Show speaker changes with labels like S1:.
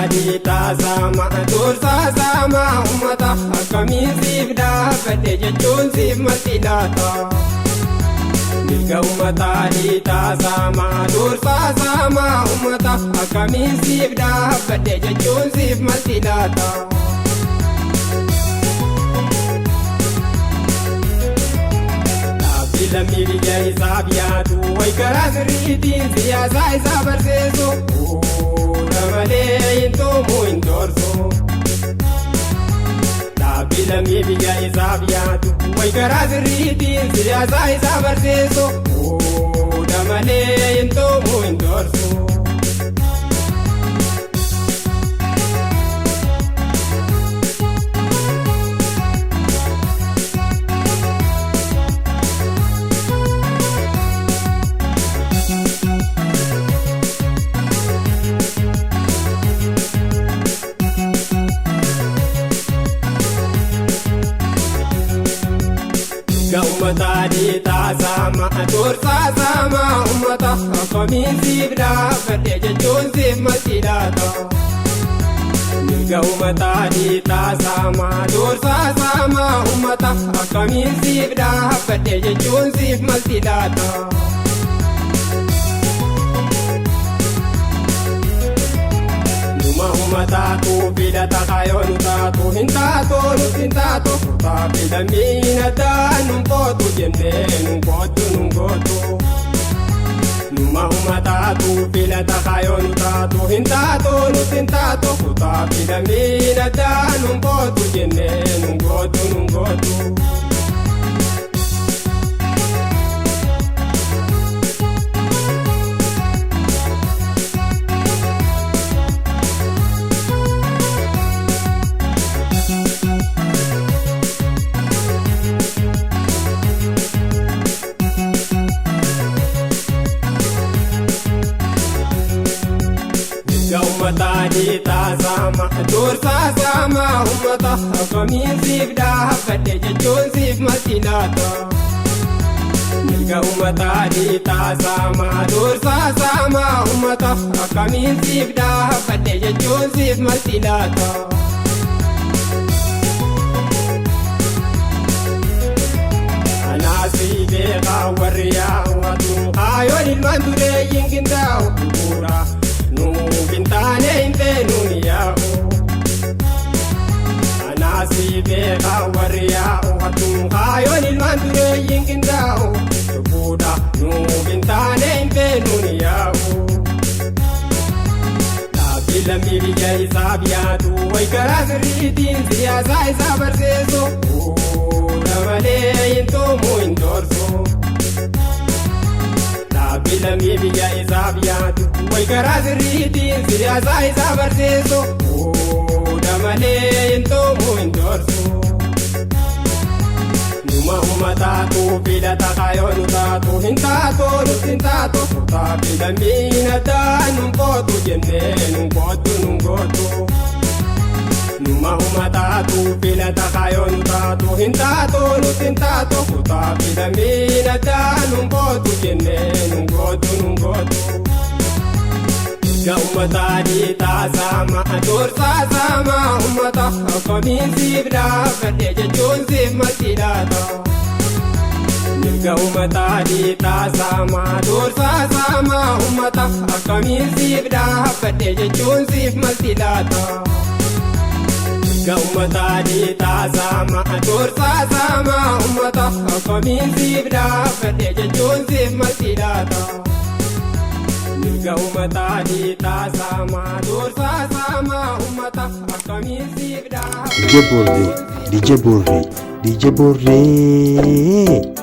S1: Uummataa dhiitaa saama dursaa saama uummata akkamiin siif dhaabbate jechuun siif malti laata. Mirga uummataa dhiitaa saama dursaa saama uummata akkamiin siif dhaabbate jechuun siif malti laata. Dhaabbii lammii biyya isaaf yaadu wayi karaa sirriitiin siyaasaa isaa barsiisu. Fuula malee hin tuumu hin doorsu. Dhaabbii lammii biyya isaaf yaadu wayi karaa sirriitiin siyaasaa isaa barsiisu. Fuula malee hin tuumu hin doorsu. Mirga uummataa dhiitaa saama dursaa saama uummata akkamiin siif dhaabbate jechuun siif malti laata. Mirga uummataa dhiitaa saama dursaa saama uummata akkamiin siif dhaabbate jechuun siif malti laata. Numa uummataatu filata kaayoo nu taatu hin taatu nutti hin taatu kutaa filamiin addaa nun kootu jennee nun kootu nun gootu. Numa uummataatu filata kaayoo nu taatu hin taatu nutti hin taatu kutaa filamiin addaa nun kootu jennee nun gootu nun gootu. Mirga uummataa dhiitaa saama dursaa saama uummata akkamiin siif dhaabbate jechuun siif malti laata. Mirga uummataa dhiitaa saama dursaa saama uummata akkamiin siif dhaabbate jechuun siif malti laata. Anaasii beekaa warri yaawwatu kaayoon ilmaan dureeyyiin qindaa'u bu'uura nuuf hin taane hin feenu ni yaa'u. Anaasii beekaa warri yaawwatu kaayoon ilmaan dureeyyiin qindaa'u bu'uura nuuf hin taane hin feenu ni yaa'u. Dhaabbii lammii biyya isaaf yaadu wayi karaa sirriitiin siyaasaa isaa barsiisu. Fuula malee hin tuumu hin doorsu. Dhaabbii lammii biyya isaaf yaadu wayi karaa sirriitiin siyaasaa isaa barsiisu. Fuula malee hin tuumu hin doorsu. Numa uummataatu filata kaayoo nu taatu hin taatu nutti hin taatu kutaa filamiin addaa nun kootu jennee nun kootu nun gootu. Numa uummataatu filata kaayoo nu taatu hin taatu nutti hin taatu kutaa filamiin addaa nun kootu jennee nun gootu nun gootu. Mirga uummataa dhiitaa saama dursaa saama uummata akkamiin siif dhaabbate jechuun siif malti laata. Mirga uummataa dhiitaa saama dursaa saama uummata akkamiin siif dhaabbate jechuun siif malti laata. Mirga uummataa dhiitaa saama dursaa saama uummata akkamiin siif dhaabbate jechuun siif malti laata. Mirga uummataa dhiitaa saama dursaa saama uummata akkamiin siif
S2: DJ
S1: dhaabbate
S2: Borree,
S1: jechuun siif
S2: DJ Borree, DJ Borree.